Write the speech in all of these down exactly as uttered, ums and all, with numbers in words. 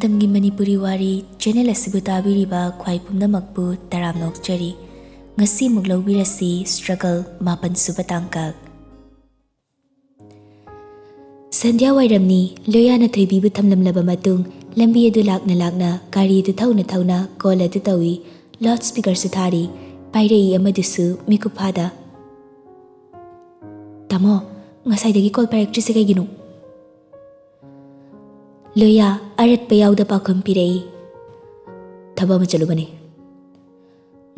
ꯃꯅꯤꯄꯨꯔꯤ ꯋꯥꯔꯤ ꯆꯦꯅꯦꯜ ꯑꯁꯤꯕꯨ ꯇꯥꯕꯤꯔꯤꯕ ꯈ꯭ꯋꯥꯏ ꯄꯨꯝꯅꯃꯛꯄꯨ ꯇꯔꯥꯝꯅ ꯑꯣꯛꯆꯔꯤ꯫ ꯉꯁꯤ ꯑꯃꯨꯛ ꯂꯧꯕꯤꯔꯁꯤ struggle ꯃꯥꯄꯟ ꯁꯨꯕ ꯇꯥꯡꯀꯛ꯫ ꯁꯟꯙ꯭ꯌꯥ ꯋꯥꯏꯔꯝꯅꯤ꯫ ꯂꯣꯌꯥꯅ ꯊꯣꯏꯕꯤꯕꯨ ꯊꯝꯂꯝꯂꯕ ꯃꯇꯨꯡ, ꯂꯝꯕꯤ ꯑꯗꯨ ꯂꯥꯛꯅ ꯂꯥꯛꯅ ꯒꯥꯔꯤ ꯑꯗꯨ ꯊꯧꯅ ꯊꯧꯅ call ꯑꯗꯨ ꯇꯧꯏ꯫ Loud speakerꯁꯨ ꯊꯥꯔꯤ꯫ ꯄꯥꯏꯔꯛꯏ ꯑꯃꯗꯨꯁꯨ ꯃꯤꯀꯨꯞ ꯐꯥꯗ꯫ "ꯇꯥꯃꯣ, ꯉꯁꯥꯏꯗꯒꯤ call ꯄꯥꯏꯔꯛꯇ꯭ꯔꯤꯁꯦ ꯀꯩꯒꯤꯅꯣ?" ꯂꯣꯌꯥ ꯑꯔꯠꯄ ꯌꯥꯎꯗ ꯄꯥꯎꯈꯨꯝ ꯄꯤꯔꯛꯏ꯫ "ꯊꯕꯛ ꯑꯃ ꯆꯠꯂꯨꯕꯅꯦ꯫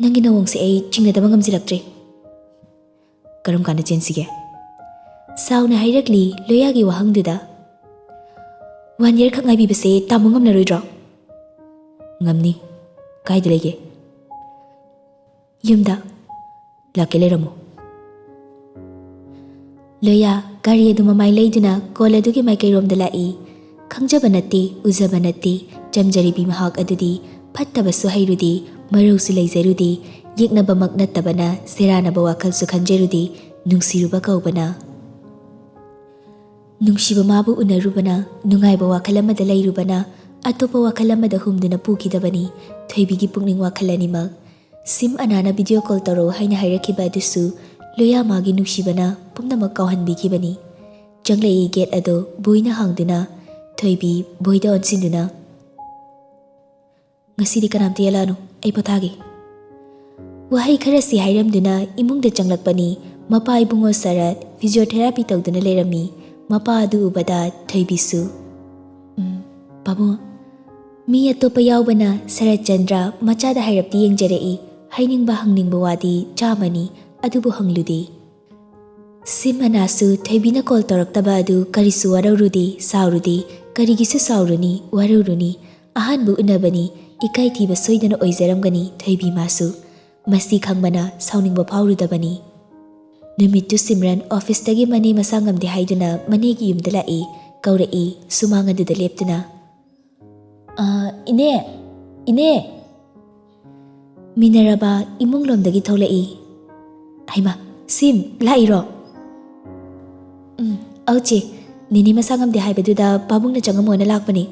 ꯅꯪꯒꯤ ꯅꯑꯣꯡꯁꯦ ꯑꯩ ꯆꯤꯡꯅꯗꯕ ꯉꯝꯁꯤꯜꯂꯛꯇ꯭ꯔꯦ꯫ ꯀꯔꯝ ꯀꯥꯟꯗ ꯆꯦꯟꯁꯤꯒꯦ?" ꯁꯥꯎꯅ ꯍꯥꯏꯔꯛꯂꯤ ꯂꯣꯌꯥꯒꯤ ꯋꯥꯍꯪꯗꯨꯗ꯫ "One year ꯈꯛ ꯉꯥꯏꯕꯤꯕꯁꯦ ꯇꯥꯃꯣ ꯉꯝꯂꯔꯣꯏꯗ꯭ꯔꯣ?" "ꯉꯝꯅꯤ꯫ ꯀꯥꯏꯗ ꯂꯩꯒꯦ?" "ꯌꯨꯝꯗ꯫ ꯂꯥꯛꯀꯦ, ꯂꯩꯔꯝꯃꯨ꯫" ꯂꯣꯌꯥ ꯒꯥꯔꯤ ꯑꯗꯨ ꯃꯃꯥꯏ ꯂꯩꯗꯨꯅ call ꯑꯗꯨꯒꯤ ꯃꯥꯏꯀꯩꯔꯣꯝꯗ ꯂꯥꯛꯏ꯫ ꯈꯪꯖꯕ ꯅꯠꯇꯦ, ꯎꯖꯕ ꯅꯠꯇꯦ, ꯆꯝꯖꯔꯤꯕꯤ ꯃꯍꯥꯛ ꯑꯗꯨꯗꯤ ꯐꯠꯇꯕꯁꯨ ꯍꯩꯔꯨꯗꯦ, ꯃꯔꯧꯁꯨ ꯂꯩꯖꯔꯨꯗꯦ, ꯌꯦꯛꯅꯕꯃꯛ ꯅꯠꯇꯕꯅ ꯁꯦꯔꯥꯟꯅꯕ ꯋꯥꯈꯜꯁꯨ ꯈꯟꯖꯔꯨꯗꯦ, ꯅꯨꯡꯁꯤꯔꯨꯕ ꯀꯧꯕꯅ꯫ ꯅꯨꯡꯁꯤꯕ ꯃꯥꯕꯨ ꯎꯅꯔꯨꯕꯅ, ꯅꯨꯡꯉꯥꯏꯕ ꯋꯥꯈꯜ ꯑꯃꯗ ꯂꯩꯔꯨꯕꯅ, ꯑꯇꯣꯞꯄ ꯋꯥꯈꯜ ꯑꯃꯗ ꯍꯨꯝꯗꯨꯅ ꯄꯨꯈꯤꯗꯕꯅꯤ ꯊꯣꯏꯕꯤꯒꯤ ꯄꯨꯛꯅꯤꯡ ꯋꯥꯈꯜ ꯑꯅꯤꯃꯛ꯫ ꯁꯤꯝ ꯑꯅꯥꯅ video call ꯇꯧꯔꯛꯎ ꯍꯥꯏꯅ ꯍꯥꯏꯔꯛꯈꯤꯕ ꯑꯗꯨꯁꯨ ꯂꯣꯌꯥ ꯃꯥꯒꯤ ꯅꯨꯡꯁꯤꯕꯅ ꯄꯨꯝꯅꯃꯛ ꯀꯥꯎꯍꯟꯕꯤꯈꯤꯕꯅꯤ꯫ ꯆꯪꯂꯛꯏ gate ꯑꯗꯨ ꯕꯣꯏꯅ ꯍꯥꯡꯗꯨꯅ, ꯊꯣꯏꯕꯤ ꯕꯣꯏꯗ ꯑꯣꯟꯁꯤꯟꯗꯨꯅ, "ꯉꯁꯤꯗꯤ ꯀꯅꯥꯝꯇ ꯌꯦꯜꯂꯛꯑꯅꯨ, ꯑꯩ ꯄꯣꯊꯥꯒꯦ꯫" ꯋꯥꯍꯩ ꯈꯔꯁꯤ ꯍꯥꯏꯔꯝꯗꯨꯅ ꯏꯃꯨꯡꯗ ꯆꯪꯂꯛꯄꯅꯤ꯫ ꯃꯄꯥ ꯏꯕꯨꯡꯉꯣ ꯁꯔꯠ physiotherapy ꯇꯧꯗꯨꯅ ꯂꯩꯔꯝꯃꯤ꯫ ꯃꯄꯥ ꯑꯗꯨ ꯎꯕꯗ ꯊꯣꯏꯕꯤꯁꯨ, "ꯎꯝ, ꯄꯥꯕꯨꯡ, ꯃꯤ ꯑꯇꯣꯞꯄ ꯌꯥꯎꯕꯅ ꯁꯔꯠ ꯆꯟꯗ꯭ꯔ ꯃꯆꯥꯗ ꯍꯥꯏꯔꯞꯇꯤ ꯌꯦꯡꯖꯔꯛꯏ, ꯍꯥꯏꯅꯤꯡꯕ ꯍꯪꯅꯤꯡꯕ ꯋꯥꯗꯤ ꯆꯥꯝꯃꯅꯤ, ꯑꯗꯨꯕꯨ ꯍꯪꯂꯨꯗꯦ꯫" ꯁꯤꯝ ꯑꯅꯥꯁꯨ ꯊꯣꯏꯕꯤꯅ call ꯇꯧꯔꯛꯇꯕ ꯑꯗꯨ ꯀꯔꯤꯁꯨ ꯋꯥꯔꯧꯔꯨꯗꯦ, ꯁꯥꯎꯔꯨꯗꯦ꯫ ꯀꯔꯤꯒꯤꯁꯨ ꯁꯥꯎꯔꯨꯅꯤ, ꯋꯥꯔꯧꯔꯨꯅꯤ? ꯑꯍꯥꯟꯕ ꯎꯅꯕꯅꯤ, ꯏꯀꯥꯏ ꯊꯤꯕ ꯁꯣꯏꯗꯅ ꯑꯣꯏꯖꯔꯝꯒꯅꯤ ꯊꯣꯏꯕꯤ ꯃꯥꯁꯨ꯫ ꯃꯁꯤ ꯈꯪꯕꯅ ꯁꯥꯎꯅꯤꯡꯕ ꯐꯥꯎꯔꯨꯗꯕꯅꯤ꯫ ꯅꯨꯃꯤꯠꯇꯨ ꯁꯤꯝꯔꯟ officeꯇꯒꯤ ꯃꯅꯦ ꯃꯁꯥ ꯉꯝꯗꯦ ꯍꯥꯏꯗꯨꯅ ꯃꯅꯦꯒꯤ ꯌꯨꯝꯗ ꯂꯥꯛꯏ, ꯀꯧꯔꯛꯏ, ꯁꯨꯃꯥꯡ ꯑꯗꯨꯗ ꯂꯦꯞꯇꯨꯅ꯫ "ꯑ, ꯏꯅꯦ, ꯏꯅꯦ!" ꯃꯤꯅꯔꯕꯥ ꯏꯃꯨꯡꯂꯣꯝꯗꯒꯤ ꯊꯣꯛꯂꯛꯏ꯫ "ꯍꯩꯃꯥ, ꯁꯤꯝ, ꯂꯥꯛꯏꯔꯣ?" "ꯎꯝ, ꯑꯧ ꯆꯦ, ꯅꯦꯅꯦ ꯃꯁꯥ ꯉꯝꯗꯦ ꯍꯥꯏꯕꯗꯨꯗ ꯄꯥꯕꯨꯡꯅ ꯆꯪꯉꯝꯃꯣꯅ ꯂꯥꯛꯄꯅꯦ꯫"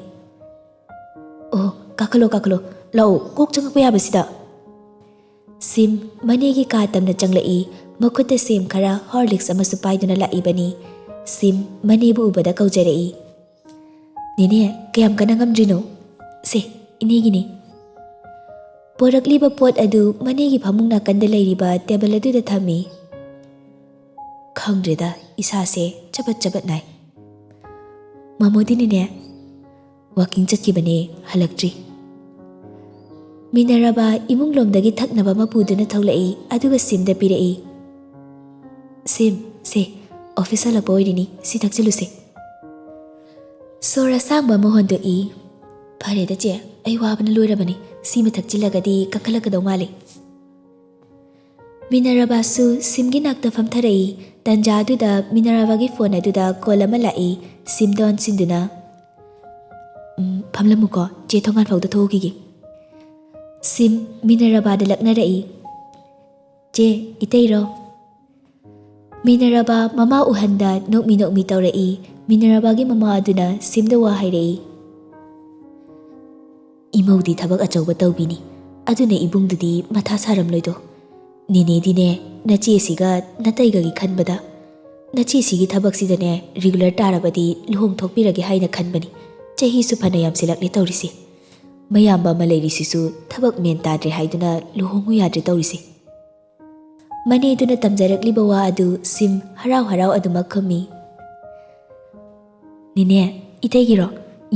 "ꯑꯣ, ꯀꯥꯈꯠꯂꯣ, ꯀꯥꯈꯠꯂꯣ꯫ ꯂꯥꯛꯑꯣ, ꯀꯣꯛ ꯆꯪꯉꯛꯄ ꯌꯥꯕꯁꯤꯗ?" ꯁꯤꯝ ꯃꯅꯦꯒꯤ ꯀꯥ ꯇꯝꯅ ꯆꯪꯂꯛꯏ꯫ ꯃꯈꯨꯠꯇ ꯁꯦꯝ ꯈꯔ ꯍꯣꯔꯂꯤꯛꯁ ꯑꯃꯁꯨ ꯄꯥꯏꯗꯨꯅ ꯂꯥꯛꯏꯕꯅꯤ꯫ ꯁꯤꯝ ꯃꯅꯦꯕꯨ ꯎꯕꯗ ꯀꯧꯖꯔꯛꯏ꯫ "ꯅꯦꯅꯦ, ꯀꯌꯥꯝ ꯀꯟꯅ ꯉꯝꯗ꯭ꯔꯤꯅꯣ? ꯁꯦ, ꯏꯅꯦꯒꯤꯅꯤ꯫" ꯄꯣꯔꯛꯂꯤꯕ ꯄꯣꯠ ꯑꯗꯨ ꯃꯅꯦꯒꯤ ꯐꯃꯨꯡ ꯅꯥꯀꯟꯗ ꯂꯩꯔꯤꯕ ꯇꯦꯕꯜ ꯑꯗꯨꯗ ꯊꯝꯃꯤ꯫ "ꯈꯪꯗ꯭ꯔꯦꯗ, ꯏꯁꯥꯁꯦ ꯆꯕꯠ ꯆꯕꯠ ꯅꯥꯏ꯫" "ꯃꯥꯃꯣꯗꯤꯅꯤꯅꯦ?" "ꯋꯥꯀꯤꯡ ꯆꯠꯈꯤꯕꯅꯦ, ꯍꯜꯂꯛꯇ꯭ꯔꯤ꯫" ꯃꯤꯅꯔꯕꯥ ꯏꯃꯨꯡꯂꯣꯝꯗꯒꯤ ꯊꯛꯅꯕ ꯑꯃ ꯄꯨꯗꯨꯅ ꯊꯣꯛꯂꯛꯏ, ꯑꯗꯨꯒ ꯁꯤꯝꯗ ꯄꯤꯔꯛꯏ꯫ "ꯁꯤꯝ, ꯁꯦ, ꯑꯣꯐꯤꯁ ꯍꯜꯂꯛꯄ ꯑꯣꯏꯔꯤꯅꯤ, ꯁꯤ ꯊꯛꯆꯤꯜꯂꯨꯁꯦ꯫" ꯁꯣꯔ ꯑꯁꯥꯡꯕ ꯑꯃ ꯍꯣꯟꯗꯣꯛꯏ꯫ "ꯐꯔꯦꯗ ꯆꯦ, ꯑꯩ ꯋꯥꯕꯅ ꯂꯣꯏꯔꯕꯅꯤ, ꯁꯤꯃ ꯊꯛꯆꯤꯜꯂꯒꯗꯤ ꯀꯟꯈꯠꯂꯛꯀꯗꯧ ꯃꯥꯜꯂꯤ꯫" ꯃꯤꯅꯔꯕꯥꯁꯨ ꯁꯤꯝꯒꯤ ꯅꯥꯛꯇ ꯐꯝꯊꯔꯛꯏ꯫ ꯇꯟꯖꯥ ꯑꯗꯨꯗ ꯃꯤꯅꯔꯕꯥꯒꯤ ꯐꯣꯟ ꯑꯗꯨꯗ ꯀꯣꯜ ꯑꯃ ꯂꯥꯛꯏ꯫ ꯁꯤꯝꯗ ꯑꯣꯟꯁꯤꯟꯗꯨꯅ, "ꯎꯝ, ꯐꯝꯂꯝꯃꯨꯀꯣ, ꯆꯦ ꯊꯣꯡꯒꯥꯟ ꯐꯥꯎꯗ ꯊꯣꯛꯎꯈꯤꯒꯦ꯫" ꯁꯤꯝ ꯃꯤꯅꯔꯕꯥꯗ ꯂꯛꯅꯔꯛꯏ꯫ "ꯆꯦ, ꯏꯇꯩꯔꯣ?" ꯃꯤꯅꯔꯕꯥ ꯃꯃꯥ ꯎꯍꯟꯗ ꯅꯣꯛꯃꯤ ꯅꯣꯛꯃꯤ ꯇꯧꯔꯛꯏ꯫ ꯃꯤꯅꯔꯕꯥꯒꯤ ꯃꯃꯥ ꯑꯗꯨꯅ ꯁꯤꯝꯗ ꯋꯥ ꯍꯥꯏꯔꯛꯏ꯫ "ꯏꯃꯧꯗꯤ ꯊꯕꯛ ꯑꯆꯧꯕ ꯇꯧꯕꯤꯅꯤ, ꯑꯗꯨꯅ ꯏꯕꯨꯡꯗꯨꯗꯤ ꯃꯊꯥ ꯁꯥꯔꯝꯂꯣꯏꯗꯣ꯫ ꯅꯦꯅꯦꯗꯤꯅꯦ, ꯅꯆꯦꯁꯤꯒ ꯅꯇꯩꯒꯒꯤ ꯈꯟꯕꯗ, ꯅꯆꯦꯁꯤꯒꯤ ꯊꯕꯛꯁꯤꯗꯅꯦ ꯔꯤꯒꯨꯂꯔ ꯇꯥꯔꯕꯗꯤ ꯂꯨꯍꯣꯡꯊꯣꯛꯄꯤꯔꯒꯦ ꯍꯥꯏꯅ ꯈꯟꯕꯅꯤ꯫ ꯆꯍꯤꯁꯨ ꯐꯅ ꯌꯥꯝꯁꯤꯜꯂꯛꯂꯦ ꯇꯧꯔꯤꯁꯦ꯫ ꯃꯌꯥꯝꯕ ꯑꯃ ꯂꯩꯔꯤꯁꯤꯁꯨ ꯊꯕꯛ ꯃꯦꯟ ꯇꯥꯗ꯭ꯔꯦ ꯍꯥꯏꯗꯨꯅ ꯂꯨꯍꯣꯡꯉꯨ ꯌꯥꯗ꯭ꯔꯦ ꯇꯧꯔꯤꯁꯦ꯫" ꯃꯅꯦꯗꯨꯅ ꯇꯝꯖꯔꯛꯂꯤꯕ ꯋꯥ ꯑꯗꯨ ꯁꯤꯝ ꯍꯔꯥꯎ ꯍꯔꯥꯎ ꯑꯗꯨꯃꯛ ꯈꯨꯝꯃꯤ꯫ "ꯅꯦꯅꯦ, ꯏꯇꯩꯒꯤꯔꯣ?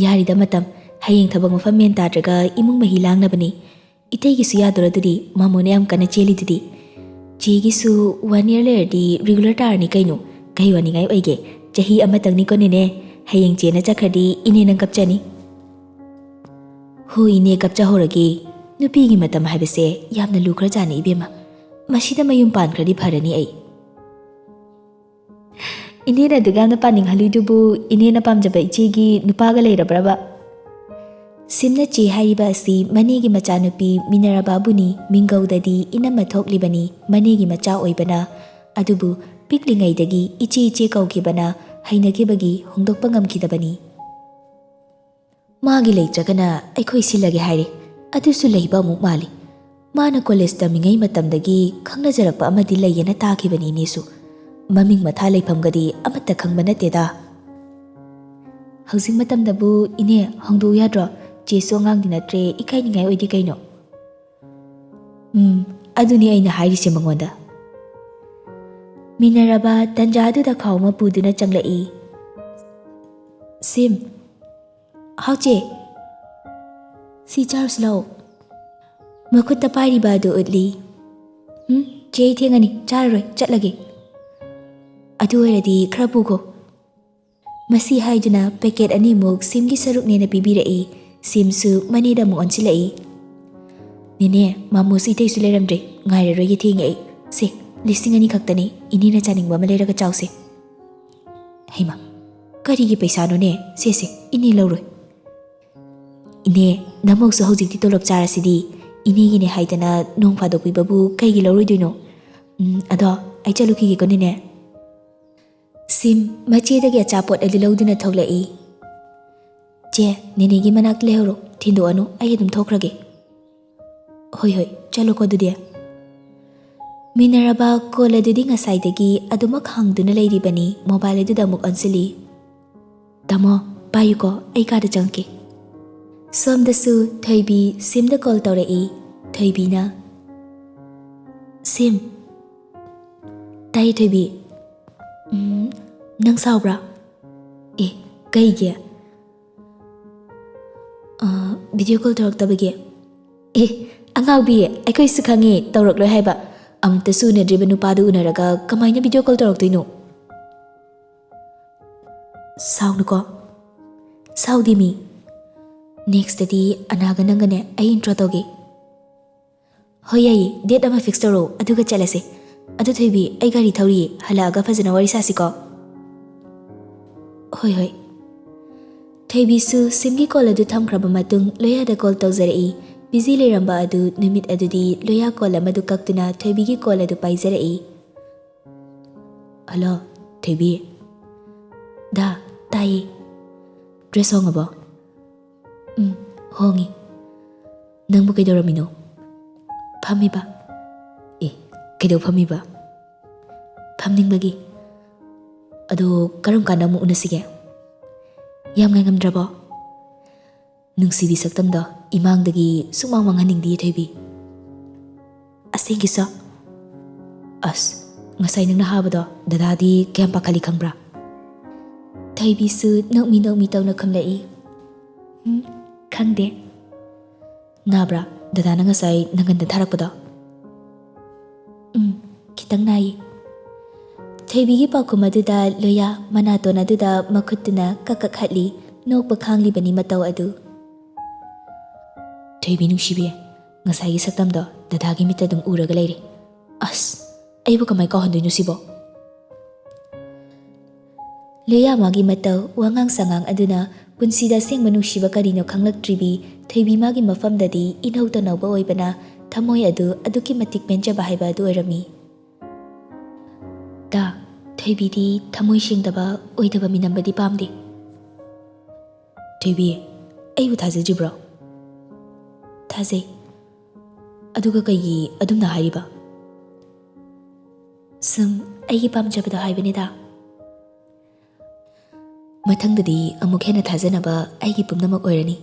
ꯌꯥꯔꯤꯗ ꯃꯇꯝ, ꯍꯌꯦꯡ ꯊꯕꯛ ꯃꯐꯝ ꯃꯦꯟ ꯇꯥꯗ꯭ꯔꯒ ꯏꯃꯨꯡ ꯃꯍꯤ ꯂꯥꯡꯅꯕꯅꯤ꯫ ꯏꯇꯩꯒꯤꯁꯨ ꯌꯥꯗꯣꯔꯗꯨꯗꯤ, ꯃꯥꯃꯣꯅ ꯌꯥꯝ ꯀꯟꯅ ꯆꯦꯜꯂꯤꯗꯨꯗꯤ꯫ ꯆꯦꯒꯤꯁꯨ ꯋꯥꯟ ꯏꯌꯔ ꯂꯩꯔꯗꯤ ꯔꯤꯒꯨꯂꯔ ꯇꯥꯔꯅꯤ ꯀꯩꯅꯣ꯫ ꯀꯩ ꯋꯥꯅꯤꯡꯉꯥꯏ ꯑꯣꯏꯒꯦ? ꯆꯍꯤ ꯑꯃꯇꯪꯅꯤꯀꯣ ꯅꯦꯅꯦ꯫ ꯍꯌꯦꯡ ꯆꯦꯅ ꯆꯠꯈ꯭ꯔꯗꯤ ꯏꯅꯦ ꯅꯪ ꯀꯞꯆꯅꯤ꯫" "ꯍꯣꯏ ꯏꯅꯦ, ꯀꯞꯆꯍꯧꯔꯒꯦ꯫ ꯅꯨꯄꯤꯒꯤ ꯃꯇꯝ ꯍꯥꯏꯕꯁꯦ ꯌꯥꯝꯅ ꯂꯨꯈ꯭ꯔꯖꯥꯠꯅꯤ ꯏꯕꯦꯝꯃ꯫ ꯃꯁꯤꯗ ꯃꯌꯨꯝ ꯄꯥꯟꯈ꯭ꯔꯗꯤ ꯐꯔꯅꯤ ꯑꯩ꯫" "ꯏꯅꯦꯅ ꯑꯗꯨꯛ ꯌꯥꯝꯅ ꯄꯥꯅꯤꯡꯍꯜꯂꯤꯗꯨꯕꯨ ꯏꯅꯦꯅ ꯄꯥꯝꯖꯕ ꯏꯆꯦꯒꯤ ꯅꯨꯄꯥꯒ ꯂꯩꯔꯕ꯭ꯔꯕ?" ꯁꯤꯝꯅ ꯆꯦ ꯍꯥꯏꯔꯤꯕ ꯑꯁꯤ ꯃꯅꯦꯒꯤ ꯃꯆꯥꯅꯨꯄꯤ ꯃꯤꯅꯔꯕꯥꯕꯨꯅꯤ꯫ ꯃꯤꯡꯒꯧꯗꯗꯤ ꯏꯅꯝꯃ ꯊꯣꯛꯂꯤꯕꯅꯤ, ꯃꯅꯦꯒꯤ ꯃꯆꯥ ꯑꯣꯏꯕꯅ꯫ ꯑꯗꯨꯕꯨ ꯄꯤꯛꯂꯤꯉꯩꯗꯒꯤ ꯏꯆꯦ ꯏꯆꯦ ꯀꯧꯈꯤꯕꯅ ꯍꯩꯅꯈꯤꯕꯒꯤ ꯍꯣꯡꯗꯣꯛꯄ ꯉꯝꯈꯤꯗꯕꯅꯤ꯫ ꯃꯥꯒꯤ ꯂꯩꯇ꯭ꯔꯒꯅ ꯑꯩꯈꯣꯏ ꯁꯤꯜꯂꯒꯦ ꯍꯥꯏꯔꯦ꯫ ꯑꯗꯨꯁꯨ ꯂꯩꯕ ꯑꯃꯨꯛ ꯃꯥꯜꯂꯤ꯫ ꯃꯥꯅ ꯀꯣꯂꯦꯖ ꯇꯝꯃꯤꯉꯩ ꯃꯇꯝꯗꯒꯤ ꯈꯪꯅꯖꯔꯛꯄ ꯑꯃꯗꯤ ꯂꯩꯌꯦꯅ ꯇꯥꯈꯤꯕꯅꯤ ꯏꯅꯦꯁꯨ꯫ ꯃꯃꯤꯡ ꯃꯊꯥ ꯂꯩꯐꯝꯒꯗꯤ ꯑꯃꯠꯇ ꯈꯪꯕ ꯅꯠꯇꯦꯗ꯫ ꯍꯧꯖꯤꯛ ꯃꯇꯝꯗꯕꯨ ꯏꯅꯦ ꯍꯣꯡꯗꯣꯛꯎ ꯌꯥꯗ꯭ꯔꯣ? ꯆꯦꯁꯨ ꯑꯉꯥꯡꯗꯤ ꯅꯠꯇ꯭ꯔꯦ, ꯏꯀꯥꯏꯅꯤꯡꯉꯥꯏ ꯑꯣꯏꯗꯦ ꯀꯩꯅꯣ꯫ ꯎꯝ, ꯑꯗꯨꯅꯤ ꯑꯩꯅ ꯍꯥꯏꯔꯤꯁꯦ ꯃꯉꯣꯟꯗ꯫ ꯃꯤꯅꯔꯕꯥ ꯇꯟꯖꯥꯗꯨꯗ ꯈꯥꯎ ꯑꯃ ꯄꯨꯗꯨꯅ ꯆꯪꯂꯛꯏ꯫ ꯁꯤꯝ꯫ ꯍꯥꯎ ꯆꯦ꯫ ꯁꯤ ꯆꯥꯔꯨꯁꯤ ꯂꯥꯛꯑꯣ꯫ ꯃꯈꯨꯠꯇ ꯄꯥꯏꯔꯤꯕ ꯑꯗꯨ ꯎꯠꯂꯤ꯫ ꯎꯝ, ꯆꯦ ꯑꯩ ꯊꯦꯡꯉꯅꯤ, ꯆꯥꯔꯔꯣꯏ, ꯆꯠꯂꯒꯦ꯫ ꯑꯗꯨ ꯑꯣꯏꯔꯗꯤ ꯈꯔ ꯄꯨꯈꯣ꯫ ꯃꯁꯤ ꯍꯥꯏꯗꯨꯅ ꯄꯦꯀꯦꯠ ꯑꯅꯤꯃꯨꯛ ꯁꯤꯝꯒꯤ ꯁꯔꯨꯛꯅꯦꯅ ꯄꯤꯕꯤꯔꯛꯏ꯫ ꯁꯤꯝꯁꯨ ꯃꯅꯦꯗ ꯑꯃꯨꯛ ꯑꯣꯟꯁꯤꯜꯂꯛꯏ꯫ ꯅꯦꯅꯦ, ꯃꯥꯃꯣꯁꯨ ꯏꯇꯩꯁꯨ ꯂꯩꯔꯝꯗ꯭ꯔꯦ, ꯉꯥꯏꯔꯔꯣꯏꯒꯦ, ꯊꯦꯡꯉꯦ ꯑꯩ꯫ ꯁꯦ, ꯂꯤꯁꯤꯡ ꯑꯅꯤ ꯈꯛꯇꯅꯤ, ꯏꯅꯦꯅ ꯆꯥꯅꯤꯡꯕ ꯑꯃ ꯂꯩꯔꯒ ꯆꯥꯎꯁꯦ꯫ ꯍꯩꯃꯥ, ꯀꯔꯤꯒꯤ ꯄꯩꯁꯥꯅꯣꯅꯦ? ꯁꯦ ꯁꯦ, ꯏꯅꯦ ꯂꯧꯔꯣꯏ꯫ ꯏꯅꯦ, ꯅꯃꯧꯁꯨ ꯍꯧꯖꯤꯛꯇꯤ ꯇꯣꯂꯣꯞ ꯆꯥꯔꯁꯤꯗꯤ꯫ ꯏꯅꯦꯒꯤꯅꯦ ꯍꯥꯏꯗꯅ ꯅꯣꯡ ꯐꯥꯗꯣꯛ ꯄꯤꯕꯕꯨ ꯀꯩꯒꯤ ꯂꯧꯔꯣꯏꯗꯣꯏꯅꯣ? ꯎꯝ, ꯑꯗꯣ ꯑꯩ ꯆꯠꯂꯨꯈꯤꯒꯦꯀꯣ ꯅꯦꯅꯦ꯫ ꯁꯤꯝ ꯃꯆꯦꯗꯒꯤ ꯑꯆꯥꯄꯣꯠ ꯑꯗꯨ ꯂꯧꯗꯨꯅ ꯊꯣꯛꯂꯛꯏ꯫ ꯆꯦ, ꯅꯦꯅꯦꯒꯤ ꯃꯅꯥꯛꯇ ꯂꯩꯍꯧꯔꯣ, ꯊꯤꯟꯗꯣꯛꯑꯅꯨ, ꯑꯩ ꯑꯗꯨꯝ ꯊꯣꯛꯈ꯭ꯔꯒꯦ꯫ ꯍꯣꯏ ꯍꯣꯏ, ꯆꯠꯂꯣꯀꯣ ꯑꯗꯨꯗꯤ꯫ ꯃꯤꯅꯔꯕꯥ ꯀꯣꯜ ꯑꯗꯨꯗꯤ ꯉꯁꯥꯏꯗꯒꯤ ꯑꯗꯨꯃꯛ ꯍꯪꯗꯨꯅ ꯂꯩꯔꯤꯕꯅꯤ, ꯃꯣꯕꯥꯏꯜ ꯑꯗꯨꯗ ꯑꯃꯨꯛ ꯑꯣꯟꯁꯤꯜꯂꯤ꯫ ꯇꯥꯃꯣ, ꯄꯥꯏꯌꯨꯀꯣ, ꯑꯩ ꯀꯥꯗ ꯆꯪꯉꯛꯀꯦ꯫ ꯁꯣꯝꯗꯁꯨ ꯊꯣꯏꯕꯤ ꯁꯤꯝꯗ ꯀꯣꯜ ꯇꯧꯔꯛꯏ꯫ ꯊꯣꯏꯕꯤꯅ, ꯁꯤꯝ꯫ ꯇꯥꯏꯌꯦ ꯊꯣꯏꯕꯤ꯫ ꯎꯝ, ꯅꯪ ꯁꯥꯎꯕ꯭ꯔꯥ? ꯑꯦ, ꯀꯩꯒꯤ? ꯑ, ꯚꯤꯗꯤꯑꯣ ꯀꯣꯜ ꯇꯧꯔꯛꯇꯕꯒꯤ? ꯑꯦ, ꯑꯉꯥꯎꯕꯤ, ꯑꯩꯈꯣꯏꯁꯨ ꯈꯪꯉꯤ ꯇꯧꯔꯛꯂꯣꯏ ꯍꯥꯏꯕ꯫ ꯑꯃꯨꯛꯇꯁꯨ ꯎꯅꯗ꯭ꯔꯤꯕ ꯅꯨꯄꯥꯗꯨ ꯎꯅꯔꯒ ꯀꯃꯥꯏꯅ ꯚꯤꯗꯤꯑꯣ ꯀꯣꯜ ꯇꯧꯔꯛꯇꯣꯏꯅꯣ? ꯁꯥꯎꯅꯨꯀꯣ꯫ ꯁꯥꯎꯗꯦ ꯃꯤ꯫ ꯅꯦꯛꯁꯇꯗꯤ ꯑꯅꯥꯒ ꯅꯪꯒꯅꯦ ꯑꯩ ꯏꯟꯇ꯭ꯔꯣ ꯇꯧꯒꯦ꯫ ꯍꯣꯏ ꯌꯥꯏꯌꯦ, ꯗꯦꯠ ꯑꯃ ꯐꯤꯛꯁ ꯇꯧꯔꯣ, ꯑꯗꯨꯒ ꯆꯠꯂꯁꯦ꯫ ꯑꯗꯨ ꯊꯣꯏꯕꯤ, ꯑꯩ ꯒꯥꯔꯤ ꯊꯧꯔꯤꯌꯦ, ꯍꯜꯂꯛꯑꯒ ꯐꯖꯅ ꯋꯥꯔꯤ ꯁꯥꯁꯤꯀꯣ꯫ ꯍꯣꯏ ꯍꯣꯏ꯫ ꯊꯣꯏꯕꯤꯁꯨ ꯁꯤꯝꯒꯤ ꯀꯣꯜ ꯑꯗꯨ ꯊꯝꯈ꯭ꯔꯕ ꯃꯇꯨꯡ ꯂꯣꯌꯥꯗ ꯀꯣꯜ ꯇꯧꯖꯔꯛꯏ꯫ ꯕꯤꯖꯤ ꯂꯩꯔꯝꯕ ꯑꯗꯨ ꯅꯨꯃꯤꯠ ꯑꯗꯨꯗꯤ ꯂꯣꯌꯥ ꯀꯣꯜ ꯑꯃꯗꯨ ꯀꯛꯇꯨꯅ ꯊꯣꯏꯕꯤꯒꯤ ꯀꯣꯜ ꯑꯗꯨ ꯄꯥꯏꯖꯔꯛꯏ꯫ ꯍꯜꯂꯣ, ꯊꯣꯏꯕꯤ꯫ ꯗꯥ, ꯇꯥꯏꯌꯦ꯫ ꯗ꯭ꯔꯦꯁ ꯍꯣꯡꯉꯕꯣ? ꯎꯝ, ꯍꯣꯡꯉꯤ꯫ ꯅꯪꯕꯨ ꯀꯩꯗꯧꯔꯝꯃꯤꯅꯣ? ꯐꯝꯃꯤꯕ꯫ ꯑꯦ, ꯀꯩꯗꯧ ꯐꯝꯃꯤꯕ? ꯐꯝꯅꯤꯡꯕꯒꯤ꯫ ꯑꯗꯣ ꯀꯔꯝ ꯀꯥꯟꯗ ꯑꯃꯨꯛ ꯎꯅꯁꯤꯒꯦ? ꯌꯥꯝ ꯉꯥꯏꯉꯝꯗ꯭ꯔꯕꯣ? ꯅꯨꯡꯁꯤꯕꯤ ꯁꯛꯇꯝꯗꯣ ꯏꯃꯥꯡꯗꯒꯤ ꯁꯨꯛꯃꯥꯡ ꯃꯥꯡꯍꯟꯅꯤꯡꯗꯤꯌꯦ ꯊꯣꯏꯕꯤ꯫ ꯑꯁꯦꯡꯒꯤꯁꯨ? ꯑꯁ, ꯉꯁꯥꯏ ꯅꯪꯅ ꯍꯥꯕꯗꯣ ꯗꯗꯥꯗꯤ ꯀꯌꯥꯝ ꯄꯥꯈꯠꯂꯤ ꯈꯪꯕ꯭ꯔꯥ? ꯊꯣꯏꯕꯤꯁꯨ ꯅꯣꯛꯃꯤ ꯅꯣꯛꯃꯤ ꯇꯧꯅ ꯈꯨꯝꯂꯛꯏ꯫ "ꯎꯝ, ꯈꯪꯗꯦ꯫" "ꯅꯥꯕ꯭ꯔꯥ ꯗꯗꯥꯅ ꯉꯁꯥꯏ ꯅꯪꯒꯟꯗ ꯊꯥꯔꯛꯄꯗꯣ?" "ꯎꯝ, ꯈꯤꯇꯪ ꯅꯥꯏꯌꯦ꯫" ꯊꯣꯏꯕꯤꯒꯤ ꯄꯥꯎꯈꯨꯝ ꯑꯗꯨꯗ ꯂꯣꯌꯥ ꯃꯅꯥꯇꯣꯟ ꯑꯗꯨꯗ ꯃꯈꯨꯠꯇꯨꯅ ꯀꯛ ꯀꯛ ꯍꯠꯂꯤ, ꯅꯣꯛꯄ ꯈꯥꯡꯂꯤꯕꯅꯤ ꯃꯇꯧ ꯑꯗꯨ꯫ "ꯊꯣꯏꯕꯤ ꯅꯨꯡꯁꯤꯕꯤ, ꯉꯁꯥꯏꯒꯤ ꯁꯛꯇꯝꯗꯣ ꯗꯗꯥꯒꯤ ꯃꯤꯠꯇ ꯑꯗꯨꯝ ꯎꯔꯒ ꯂꯩꯔꯦ꯫ ꯑꯁ, ꯑꯩꯕꯨ ꯀꯃꯥꯏ ꯀꯥꯎꯍꯟꯗꯣꯏꯅꯣ ꯁꯤꯕꯣ?" ꯂꯣꯌꯥ ꯃꯥꯒꯤ ꯃꯇꯧ, ꯋꯥꯉꯥꯡ ꯁꯉꯥꯡ ꯑꯗꯨꯅ ꯄꯨꯟꯁꯤꯗ ꯑꯁꯦꯡꯕ ꯅꯨꯡꯁꯤꯕ ꯀꯔꯤꯅꯣ ꯈꯪꯂꯛꯇ꯭ꯔꯤꯕꯤ ꯊꯣꯏꯕꯤ ꯃꯥꯒꯤ ꯃꯐꯝꯗꯗꯤ ꯏꯅꯧ ꯇꯅꯧꯕ ꯑꯣꯏꯕꯅ ꯊꯃꯣꯏ ꯑꯗꯨ ꯑꯗꯨꯛꯀꯤ ꯃꯇꯤꯛ ꯄꯦꯟꯖꯕ ꯍꯥꯏꯕ ꯑꯗꯨ ꯑꯣꯏꯔꯝꯃꯤ꯫ "ꯗꯥ, ꯊꯣꯏꯕꯤꯗꯤ ꯊꯃꯣꯏ ꯁꯦꯡꯗꯕ, ꯑꯣꯏꯗꯕ ꯃꯤꯅꯝꯕꯗꯤ ꯄꯥꯝꯗꯦ꯫" "ꯊꯣꯏꯕꯤ, ꯑꯩꯕꯨ ꯊꯥꯖꯗ꯭ꯔꯤꯕ꯭ꯔꯣ?" "ꯊꯥꯖꯩ꯫" "ꯑꯗꯨꯒ ꯀꯩꯒꯤ ꯑꯗꯨꯝꯅ ꯍꯥꯏꯔꯤꯕ?" "ꯁꯨꯝ ꯑꯩꯒꯤ ꯄꯥꯝꯖꯕꯗꯣ ꯍꯥꯏꯕꯅꯤꯗ꯫ ꯃꯊꯪꯗꯗꯤ ꯑꯃꯨꯛ ꯍꯦꯟꯅ ꯊꯥꯖꯅꯕ ꯑꯩꯒꯤ ꯄꯨꯝꯅꯃꯛ ꯑꯣꯏꯔꯅꯤ꯫"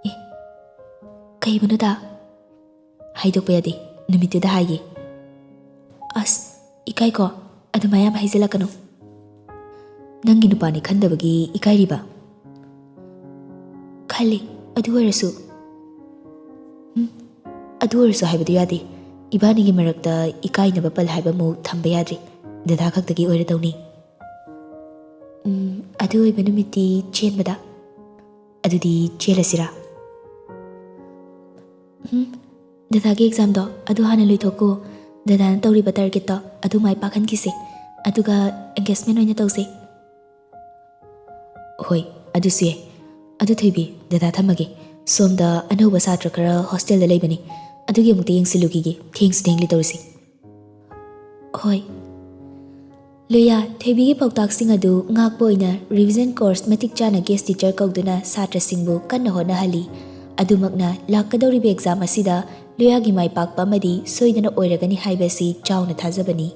"ꯑꯦ, ꯀꯩꯕꯨꯅꯣꯗ?" "ꯍꯥꯏꯗꯣꯛꯄ ꯌꯥꯗꯦ, ꯅꯨꯃꯤꯠꯇꯨꯗ ꯍꯥꯏꯒꯦ꯫" "ꯑꯁ, ꯏꯀꯥꯏꯀꯣ, ꯑꯗꯨꯃꯥꯏ ꯌꯥꯝ ꯍꯥꯏꯖꯤꯜꯂꯛꯀꯅꯨ꯫" "ꯅꯪꯒꯤ ꯅꯨꯄꯥꯅꯤ ꯈꯟꯗꯕꯒꯤ ꯏꯀꯥꯏꯔꯤꯕ?" "ꯈꯜꯂꯤ, ꯑꯗꯨ ꯑꯣꯏꯔꯁꯨ꯫" "ꯎꯝ, ꯑꯗꯨ ꯑꯣꯏꯔꯁꯨ ꯍꯥꯏꯕꯗꯨ ꯌꯥꯗꯦ꯫ ꯏꯕꯥꯅꯤꯒꯤ ꯃꯔꯛꯇ ꯏꯀꯥꯏꯅꯕ ꯄꯜ ꯍꯥꯏꯕ ꯑꯃꯨꯛ ꯊꯝꯕ ꯌꯥꯗ꯭ꯔꯤ꯫ ꯗꯗꯥ ꯈꯛꯇꯒꯤ ꯑꯣꯏꯔꯗꯧꯅꯤ꯫" "ꯎꯝ, ꯑꯗꯨ ꯑꯣꯏꯕ ꯅꯨꯃꯤꯠꯇꯤ ꯆꯦꯟꯕꯗ?" "ꯑꯗꯨꯗꯤ ꯆꯦꯜꯂꯁꯤꯔꯥ?" "ꯎꯝ, ꯗꯗꯥꯒꯤ ꯑꯦꯛꯖꯥꯝꯗꯣ ꯑꯗꯨ ꯍꯥꯟꯅ ꯂꯣꯏꯊꯣꯛꯀꯣ꯫ ꯗꯗꯥꯅ ꯇꯧꯔꯤꯕ ꯇꯥꯔꯒꯦꯠꯇꯣ ꯑꯗꯨ ꯃꯥꯏ ꯄꯥꯛꯍꯟꯈꯤꯁꯦ꯫ ꯑꯗꯨꯒ ꯑꯦꯡꯒꯦꯖꯃꯦꯟ ꯑꯣꯏꯅ ꯇꯧꯁꯦ꯫" "ꯍꯣꯏ, ꯑꯗꯨꯁꯨ ꯌꯥꯏ꯫ ꯑꯗꯨ ꯊꯣꯏꯕꯤ, ꯗꯗꯥ ꯊꯝꯃꯒꯦ꯫ ꯁꯣꯝꯗ ꯑꯅꯧꯕ ꯁꯥꯇ꯭ꯔ ꯈꯔ ꯍꯣꯁꯇꯦꯜꯗ ꯂꯩꯕꯅꯤ, ꯑꯗꯨꯒꯤ ꯑꯃꯨꯛꯇ ꯌꯦꯡꯁꯤꯜꯂꯨꯈꯤꯒꯦ꯫ ꯊꯦꯡꯁꯨ ꯊꯦꯡꯂꯦ ꯇꯧꯔꯤꯁꯦ꯫" "ꯍꯣꯏ꯫" ꯂꯣꯌꯥ, ꯊꯣꯏꯕꯤꯒꯤ ꯄꯥꯎꯇꯥꯛꯁꯤꯡ ꯑꯗꯨ ꯉꯥꯛꯄ ꯑꯣꯏꯅ revision course ꯃꯇꯤꯛ ꯆꯥꯅ guest teacher ꯀꯧꯗꯨꯅ ꯁꯥꯇ꯭ꯔꯁꯤꯡꯕꯨ ꯀꯟꯅ ꯍꯣꯠꯅꯍꯜꯂꯤ꯫ ꯑꯗꯨꯃꯛꯅ ꯂꯥꯛꯀꯗꯧꯔꯤꯕ exam ꯑꯁꯤꯗ ꯂꯣꯌꯥꯒꯤ ꯃꯥꯏ ꯄꯥꯛꯄ ꯑꯃꯗꯤ ꯁꯣꯏꯗꯅ ꯑꯣꯏꯔꯒꯅꯤ ꯍꯥꯏꯕꯁꯤ ꯆꯥꯎꯅ ꯊꯥꯖꯕꯅꯤ꯫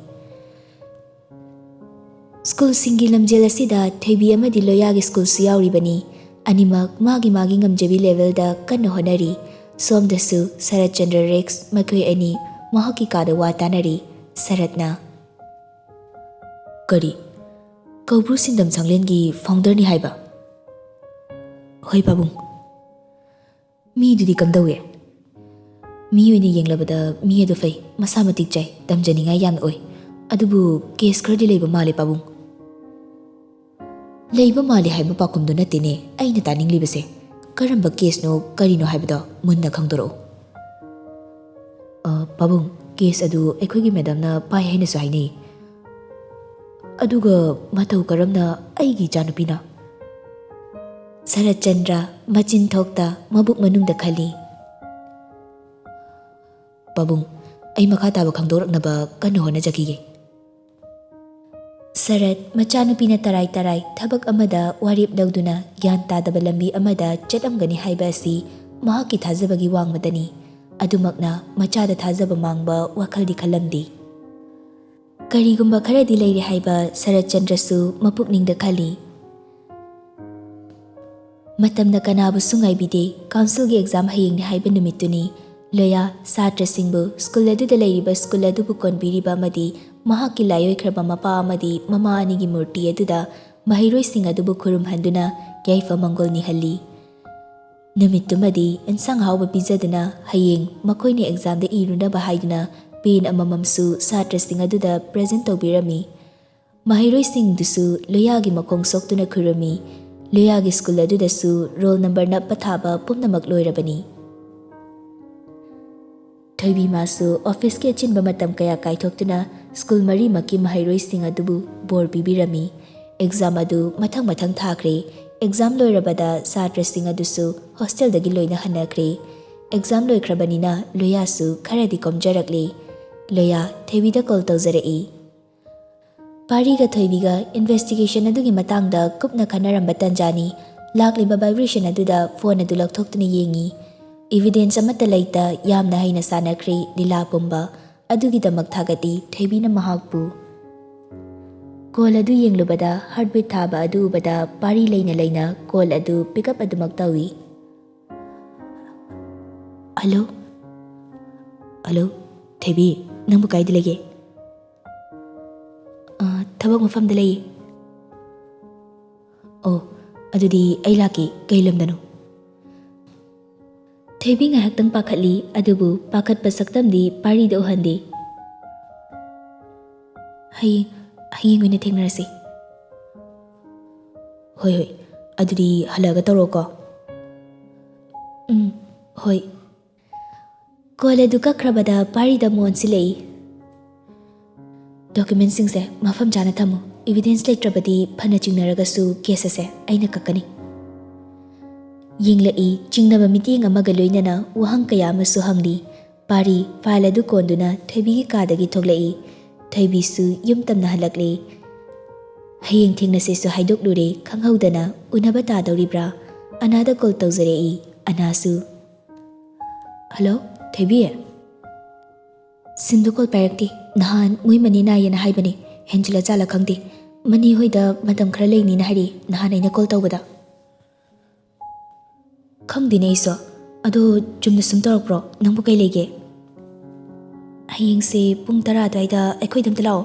ꯁ꯭ꯀꯨꯜꯁꯤꯡꯒꯤ ꯂꯝꯖꯦꯜ ꯑꯁꯤꯗ ꯊꯣꯏꯕꯤ ꯑꯃꯗꯤ ꯂꯣꯌꯥꯒꯤ ꯁ꯭ꯀꯨꯜꯁꯨ ꯌꯥꯎꯔꯤꯕꯅꯤ꯫ ꯑꯅꯤꯃꯛ ꯃꯥꯒꯤ ꯃꯥꯒꯤ ꯉꯝꯖꯕꯤ levelꯗ ꯀꯟꯅ ꯍꯣꯠꯅꯔꯤ꯫ ꯁꯣꯝꯗꯁꯨ ꯁꯔꯠꯆꯟꯗ꯭ꯔ ꯔꯦꯛꯁ ꯃꯈꯣꯏ ꯑꯅꯤ ꯃꯍꯥꯛꯀꯤ ꯀꯥꯗ ꯋꯥ ꯇꯥꯅꯔꯤ꯫ ꯁꯔꯠꯅ, "ꯀꯔꯤ? ꯀꯧꯕ꯭ꯔꯨ ꯁꯤꯟꯗꯝ ꯁꯪꯂꯦꯟꯒꯤ founderꯅꯤ ꯍꯥꯏꯕ?" "ꯍꯣꯏ ꯄꯥꯕꯨꯡ꯫" "ꯃꯤꯗꯨꯗꯤ ꯀꯝꯗꯧꯏ?" "ꯃꯤ ꯑꯣꯏꯅ ꯌꯦꯡꯂꯕꯗ ꯃꯤ ꯑꯗꯨ ꯐꯩ, ꯃꯁꯥ ꯃꯇꯤꯛ ꯆꯥꯏ, ꯇꯝꯖꯅꯤꯡꯉꯥꯏ ꯌꯥꯝꯅ ꯑꯣꯏ꯫ ꯑꯗꯨꯕꯨ case ꯈꯔꯗꯤ ꯂꯩꯕ ꯃꯥꯜꯂꯦ ꯄꯥꯕꯨꯡ꯫" "ꯂꯩꯕ ꯃꯥꯜꯂꯦ ꯍꯥꯏꯕ ꯄꯥꯎꯈꯨꯝꯗꯨ ꯅꯠꯇꯦꯅꯦ ꯑꯩꯅ ꯇꯥꯅꯤꯡꯂꯤꯕꯁꯦ꯫ ꯀꯔꯝꯕ caseꯅꯣ ꯀꯔꯤꯅꯣ ꯍꯥꯏꯕꯗꯣ ꯃꯨꯟꯅ ꯈꯪꯗꯣꯔꯛꯎ꯫" "ꯑ, ꯄꯥꯕꯨꯡ, case ꯑꯗꯨ ꯑꯩꯈꯣꯏꯒꯤ madamꯅ ꯄꯥꯏ ꯍꯥꯏꯅꯁꯨ ꯍꯥꯏꯅꯩ꯫ ꯑꯗꯨꯒ ꯃꯇꯧ ꯀꯔꯝꯅ ꯑꯩꯒꯤ ꯏꯆꯥꯅꯨꯄꯤꯅ?" ꯁꯔꯠꯆꯟꯗ꯭ꯔ ꯃꯆꯤꯟ ꯊꯣꯛꯇ ꯃꯕꯨꯛ ꯃꯅꯨꯡꯗ ꯈꯜꯂꯤ꯫ "ꯄꯥꯕꯨꯡ, ꯑꯩ ꯃꯈꯥ ꯇꯥꯕ ꯈꯪꯗꯣꯔꯛꯅꯕ ꯀꯟꯅ ꯍꯣꯠꯅꯖꯈꯤꯒꯦ꯫" ꯁꯔꯠ ꯃꯆꯥꯅꯨꯄꯤꯅ ꯇꯔꯥꯏ ꯇꯔꯥꯏ ꯊꯕꯛ ꯑꯃꯗ ꯋꯥꯔꯦꯞ ꯂꯧꯗꯨꯅ ꯒ꯭ꯌꯥꯟ ꯇꯥꯗꯕ ꯂꯝꯕꯤ ꯑꯃꯗ ꯆꯠꯂꯝꯒꯅꯤ ꯍꯥꯏꯕ ꯑꯁꯤ ꯃꯍꯥꯛꯀꯤ ꯊꯥꯖꯕꯒꯤ ꯋꯥꯡꯃꯗꯅꯤ꯫ ꯑꯗꯨꯃꯛꯅ ꯃꯆꯥꯗ ꯊꯥꯖꯕ ꯃꯥꯡꯕ ꯋꯥꯈꯜꯗꯤ ꯈꯜꯂꯝꯗꯦ꯫ ꯀꯔꯤꯒꯨꯝꯕ ꯈꯔꯗꯤ ꯂꯩꯔꯦ ꯍꯥꯏꯕ ꯁꯔꯠꯆꯟꯗ꯭ꯔꯁꯨ ꯃꯄꯨꯛꯅꯤꯡꯗ ꯈꯜꯂꯤ꯫ ꯃꯇꯝꯅ ꯀꯅꯥꯕꯨꯁꯨ ꯉꯥꯏꯕꯤꯗꯦ꯫ Councilꯒꯤ exam ꯍꯌꯦꯡꯅꯤ ꯍꯥꯏꯕ ꯅꯨꯃꯤꯠꯇꯨꯅꯤ꯫ ꯂꯣꯌꯥ ꯁꯥꯇ꯭ꯔꯁꯤꯡꯕꯨ ꯁ꯭ꯀꯨꯜ ꯑꯗꯨꯗ ꯂꯩꯔꯤꯕ ꯁ꯭ꯀꯨꯜ ꯑꯗꯨꯕꯨ ꯀꯣꯟꯕꯤꯔꯤꯕ ꯑꯃꯗꯤ ꯃꯍꯥꯛꯀꯤ ꯂꯥꯏꯑꯣꯏꯈ꯭ꯔꯕ ꯃꯄꯥ ꯑꯃꯗꯤ ꯃꯃꯥ ꯑꯅꯤꯒꯤ ꯃꯨꯔꯇꯤ ꯑꯗꯨꯗ ꯃꯍꯩꯔꯣꯏꯁꯤꯡ ꯑꯗꯨꯕꯨ ꯈꯨꯔꯨꯝꯍꯟꯗꯨꯅ ꯌꯥꯏꯐ ꯃꯪꯒꯣꯜ ꯅꯤꯍꯜꯂꯤ꯫ ꯅꯨꯃꯤꯠꯇꯨꯃꯗꯤ ꯏꯟꯁꯥꯡ ꯑꯍꯥꯎꯕ ꯄꯤꯖꯗꯨꯅ ꯍꯌꯦꯡ ꯃꯈꯣꯏꯅ examꯗ ꯏꯔꯨꯅꯕ ꯍꯥꯏꯗꯨꯅ pen ꯑꯃꯃꯝꯁꯨ ꯁꯥꯇ꯭ꯔꯁꯤꯡ ꯑꯗꯨꯗ present ꯇꯧꯕꯤꯔꯝꯃꯤ꯫ ꯃꯍꯩꯔꯣꯏꯁꯤꯡꯗꯨꯁꯨ ꯂꯣꯌꯥꯒꯤ ꯃꯈꯣꯡ ꯁꯣꯛꯇꯨꯅ ꯈꯨꯔꯨꯝꯃꯤ꯫ ꯂꯣꯌꯥꯒꯤ ꯁ꯭ꯀꯨꯜ ꯑꯗꯨꯗꯁꯨ roll number ꯅꯞꯄ ꯊꯥꯕ ꯄꯨꯝꯅꯃꯛ ꯂꯣꯏꯔꯕꯅꯤ꯫ ꯊꯣꯏꯕꯤ ꯃꯥꯁꯨ officeꯀꯤ ꯑꯆꯤꯟꯕ ꯃꯇꯝ ꯀꯌꯥ ꯀꯥꯏꯊꯣꯛꯇꯨꯅ ꯁ꯭ꯀꯨꯜ ꯃꯔꯤꯃꯛꯀꯤ ꯃꯍꯩꯔꯣꯏꯁꯤꯡ ꯑꯗꯨꯕꯨ ꯕꯣꯔ ꯄꯤꯕꯤꯔꯝꯃꯤ꯫ Exam ꯑꯗꯨ ꯃꯊꯪ ꯃꯊꯪ ꯊꯥꯈ꯭ꯔꯦ꯫ Exam ꯂꯣꯏꯔꯕꯗ ꯁꯥꯇ꯭ꯔꯁꯤꯡ ꯑꯗꯨꯁꯨ hostelꯗꯒꯤ ꯂꯣꯏꯅ ꯍꯟꯅꯈ꯭ꯔꯦ꯫ Exam ꯂꯣꯏꯈ꯭ꯔꯕꯅꯤꯅ ꯂꯣꯌꯥꯁꯨ ꯈꯔꯗꯤ ꯀꯣꯝꯖꯔꯛꯂꯦ꯫ ꯂꯣꯌꯥ ꯊꯣꯏꯕꯤꯗ call ꯇꯧꯖꯔꯛꯏ꯫ ꯄꯥꯔꯤꯒ ꯊꯣꯏꯕꯤꯒ ꯏꯟꯚꯦꯁꯇꯤꯒꯦꯁꯟ ꯑꯗꯨꯒꯤ ꯃꯇꯥꯡꯗ ꯀꯨꯞꯅ ꯈꯟꯅꯔꯝꯕ ꯇꯟꯖꯥꯅꯤ꯫ ꯂꯥꯛꯂꯤꯕ ꯚꯥꯏꯕ꯭ꯔꯦꯁꯟ ꯑꯗꯨꯗ ꯐꯣꯟ ꯑꯗꯨ ꯂꯧꯊꯣꯛꯇꯨꯅ ꯌꯦꯡꯉꯤ꯫ ꯏꯚꯤꯗꯦꯟꯁ ꯑꯃꯠꯇ ꯂꯩꯇ ꯌꯥꯝꯅ ꯍꯩꯅ ꯁꯥꯟꯅꯈ꯭ꯔꯦ ꯂꯤꯂꯥ ꯄꯨꯝꯕ꯫ ꯑꯗꯨꯒꯤꯗꯃꯛ ꯊꯥꯒꯠꯂꯤ ꯊꯣꯏꯕꯤꯅ ꯃꯍꯥꯛꯄꯨ꯫ ꯀꯣꯜ ꯑꯗꯨ ꯌꯦꯡꯂꯨꯕꯗ ꯍꯥꯔꯠꯕꯤꯠ ꯊꯥꯕ ꯑꯗꯨ ꯎꯕꯗ ꯄꯥꯔꯤ ꯂꯩꯅ ꯂꯩꯅ ꯀꯣꯜ ꯑꯗꯨ ꯄꯤꯛ ꯑꯞ ꯑꯗꯨꯃꯛ ꯇꯧꯏ꯫ ꯍꯜꯂꯣ꯫ ꯍꯜꯂꯣ꯫ ꯊꯣꯏꯕꯤ, ꯅꯪꯕꯨ ꯀꯥꯏꯗ ꯂꯩꯒꯦ? "ꯑ, ꯊꯕꯛ ꯃꯐꯝꯗ ꯂꯩꯌꯦ꯫" "ꯑꯣ, ꯑꯗꯨꯗꯤ ꯑꯩ ꯂꯥꯛꯀꯦ꯫ ꯀꯩ ꯂꯝꯗꯅꯣ?" ꯊꯣꯏꯕꯤ ꯉꯥꯏꯍꯥꯛꯇꯪ ꯄꯥꯈꯠꯂꯤ, ꯑꯗꯨꯕꯨ ꯄꯥꯈꯠꯄ ꯁꯛꯇꯝꯗꯤ ꯄꯥꯔꯤꯗ ꯎꯍꯟꯗꯦ꯫ "ꯍꯌꯦꯡ, ꯍꯌꯦꯡ ꯑꯣꯏꯅ ꯊꯦꯡꯅꯔꯁꯤ꯫" "ꯍꯣꯏ, ꯍꯣꯏ꯫ ꯑꯗꯨꯗꯤ ꯍꯜꯂꯛꯑꯒ ꯇꯧꯔꯛꯑꯣꯀꯣ꯫" "ꯎꯝ, ꯍꯣꯏ꯫" ꯀꯣꯜ ꯑꯗꯨ ꯀꯛꯈ꯭ꯔꯕꯗ ꯄꯥꯔꯤꯗ ꯑꯃꯨꯛ ꯑꯣꯟꯁꯤꯜꯂꯛꯏ꯫ "ꯗꯣꯀꯨꯃꯦꯟꯁꯤꯡꯁꯦ ꯃꯐꯝ ꯆꯥꯅ ꯊꯝꯃꯨ꯫ ꯏꯚꯤꯗꯦꯟꯁ ꯂꯩꯇ꯭ꯔꯕꯗꯤ ꯐꯅ ꯆꯤꯡꯅꯔꯒꯁꯨ ꯀꯦꯁ ꯑꯁꯦ ꯑꯩꯅ ꯀꯛꯀꯅꯤ꯫" ꯌꯦꯡꯂꯛꯏ, ꯆꯤꯡꯅꯕ ꯃꯤꯠꯌꯦꯡ ꯑꯃꯒ ꯂꯣꯏꯅꯅ ꯋꯥꯍꯪ ꯀꯌꯥ ꯑꯃꯁꯨ ꯍꯪꯂꯤ꯫ ꯄꯥꯔꯤ ꯐꯥꯏꯜ ꯑꯗꯨ ꯀꯣꯟꯗꯨꯅ ꯊꯣꯏꯕꯤꯒꯤ ꯀꯥꯗꯒꯤ ꯊꯣꯛꯂꯛꯏ꯫ ꯊꯣꯏꯕꯤꯁꯨ ꯌꯨꯝ ꯇꯝꯅ ꯍꯜꯂꯛꯂꯦ꯫ "ꯍꯌꯦꯡ ꯊꯦꯡꯅꯁꯦꯁꯨ ꯍꯥꯏꯗꯣꯛꯂꯨꯔꯦ, ꯈꯪꯍꯧꯗꯅ ꯎꯅꯕ ꯇꯥꯗꯧꯔꯤꯕ꯭ꯔꯥ?" ꯑꯅꯥꯗ ꯀꯣꯜ ꯇꯧꯖꯔꯛꯏ꯫ ꯑꯅꯥꯁꯨ꯫ "ꯍꯜꯂꯣ, ꯊꯣꯏꯕꯤ?" ꯁꯤꯝꯗꯨ ꯀꯣꯜ ꯄꯥꯏꯔꯛꯇꯦ꯫ "ꯅꯍꯥꯟ ꯃꯣꯏ ꯃꯅꯦ ꯅꯥꯏꯌꯦꯅ ꯍꯥꯏꯕꯅꯦ꯫ ꯍꯦꯟꯖꯤꯜꯂ ꯆꯥꯜꯂ ꯈꯪꯗꯦ꯫ ꯃꯅꯦ ꯍꯣꯏꯗ ꯃꯇꯝ ꯈꯔ ꯂꯩꯅꯤꯅ ꯍꯥꯏꯔꯛꯑꯦ ꯅꯍꯥꯟ ꯑꯩꯅ ꯀꯣꯜ ꯇꯧꯕꯗ꯫" "ꯈꯪꯗꯦꯅꯦ ꯑꯩꯁꯨ꯫ ꯑꯗꯣ ꯆꯨꯝꯅ ꯁꯨꯝ ꯇꯧꯔꯛꯄ꯭ꯔꯣ? ꯅꯪꯕꯨ ꯀꯩ ꯂꯩꯒꯦ?" "ꯍꯌꯦꯡꯁꯦ ꯄꯨꯡ ꯇꯔꯥ ꯑꯗꯨꯋꯥꯏꯗ ꯑꯩꯈꯣꯏꯗ ꯑꯝꯇ ꯂꯥꯛꯑꯣ꯫"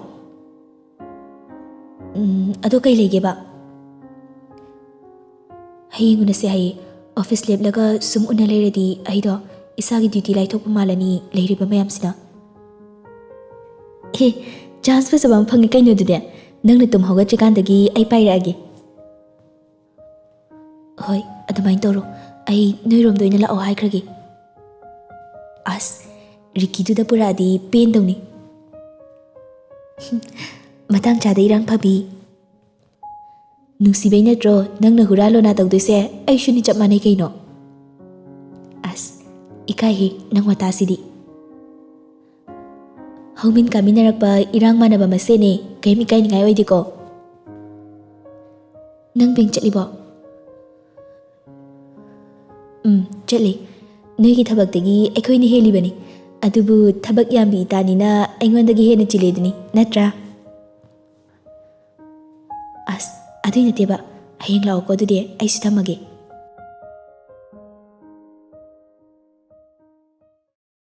"ꯎꯝ, ꯑꯗꯣ ꯀꯩ ꯂꯩꯒꯦꯕ?" "ꯍꯌꯦꯡ ꯎꯅꯁꯦ ꯍꯥꯏꯌꯦ꯫ ꯑꯣꯐꯤꯁ ꯂꯦꯞꯂꯒ ꯁꯨꯝ ꯎꯅ ꯂꯩꯔꯗꯤ ꯑꯩꯗꯣ ꯏꯁꯥꯒꯤ ꯗ꯭ꯌꯨꯇꯤ ꯂꯥꯏꯊꯣꯛꯄ ꯃꯥꯜꯂꯅꯤ ꯂꯩꯔꯤꯕ ꯃꯌꯥꯝꯁꯤꯅ꯫" "ꯑꯦ, ꯆꯥꯟꯁ ꯐꯖꯕ ꯑꯃ ꯐꯪꯉꯦ ꯀꯩꯅꯣ ꯑꯗꯨꯗꯤ꯫ ꯅꯪꯅ ꯇꯨꯝ ꯍꯧꯒꯠꯇ꯭ꯔꯤꯀꯥꯟꯗꯒꯤ ꯑꯩ ꯄꯥꯏꯔꯛꯑꯒꯦ꯫" "ꯍꯣꯏ, ꯑꯗꯨꯃꯥꯏꯅ ꯇꯧꯔꯣ꯫ ꯑꯩ ꯅꯣꯏꯔꯣꯝꯗ ꯑꯣꯏꯅ ꯂꯥꯛꯑꯣ ꯍꯥꯏꯈ꯭ꯔꯒꯦ꯫" "ꯑꯁ, ꯔꯤꯀꯤꯗꯨꯗ ꯄꯨꯔꯛꯑꯗꯤ ꯄꯦꯟꯗꯧꯅꯤ꯫" "ꯃꯇꯥꯡ ꯆꯥꯗ ꯏꯔꯥꯡ ꯐꯥꯕꯤ꯫" "ꯅꯨꯡꯁꯤꯕꯩ ꯅꯠꯇ꯭ꯔꯣ ꯅꯪꯅ ꯍꯨꯔꯥ ꯂꯣꯅꯥ ꯇꯧꯗꯣꯏꯁꯦ? ꯑꯩꯁꯨꯅꯤ ꯆꯞ ꯃꯥꯟꯅꯩ ꯀꯩꯅꯣ꯫" "ꯑꯁ, ꯏꯀꯥꯏꯍꯦ ꯅꯪ ꯋꯥꯇꯥꯁꯤꯗꯤ꯫" ꯍꯧꯃꯤꯟ ꯀꯥꯃꯤꯟꯅꯔꯛꯄ ꯏꯔꯥꯡ ꯃꯥꯟꯅꯕ ꯃꯁꯦꯟꯅꯦ, ꯀꯩꯝ ꯏꯀꯥꯏꯅꯤꯡꯉꯥꯏ ꯑꯣꯏꯗꯦꯀꯣ꯫ ꯅꯪ ꯕꯦꯡ ꯆꯠꯂꯤꯕꯣ? ꯎꯝ, ꯆꯠꯂꯤ꯫ ꯅꯣꯏꯒꯤ ꯊꯕꯛꯇꯒꯤ ꯑꯩꯈꯣꯏꯅ ꯍꯦꯜꯂꯤꯕꯅꯤ꯫ ꯑꯗꯨꯕꯨ ꯊꯕꯛ ꯌꯥꯝꯕꯤ ꯏꯇꯥꯅꯤꯅ ꯑꯩꯉꯣꯟꯗꯒꯤ ꯍꯦꯟꯅ ꯆꯤꯜꯂꯦꯗꯨꯅꯤ, ꯅꯠꯇ꯭ꯔꯥ? ꯑꯁ, ꯑꯗꯨꯏ ꯅꯠꯇꯦꯕ꯫ ꯍꯌꯦꯡ ꯂꯥꯛꯑꯣꯀꯣ, ꯑꯗꯨꯗꯤ ꯑꯩꯁꯨ ꯊꯝꯃꯒꯦ꯫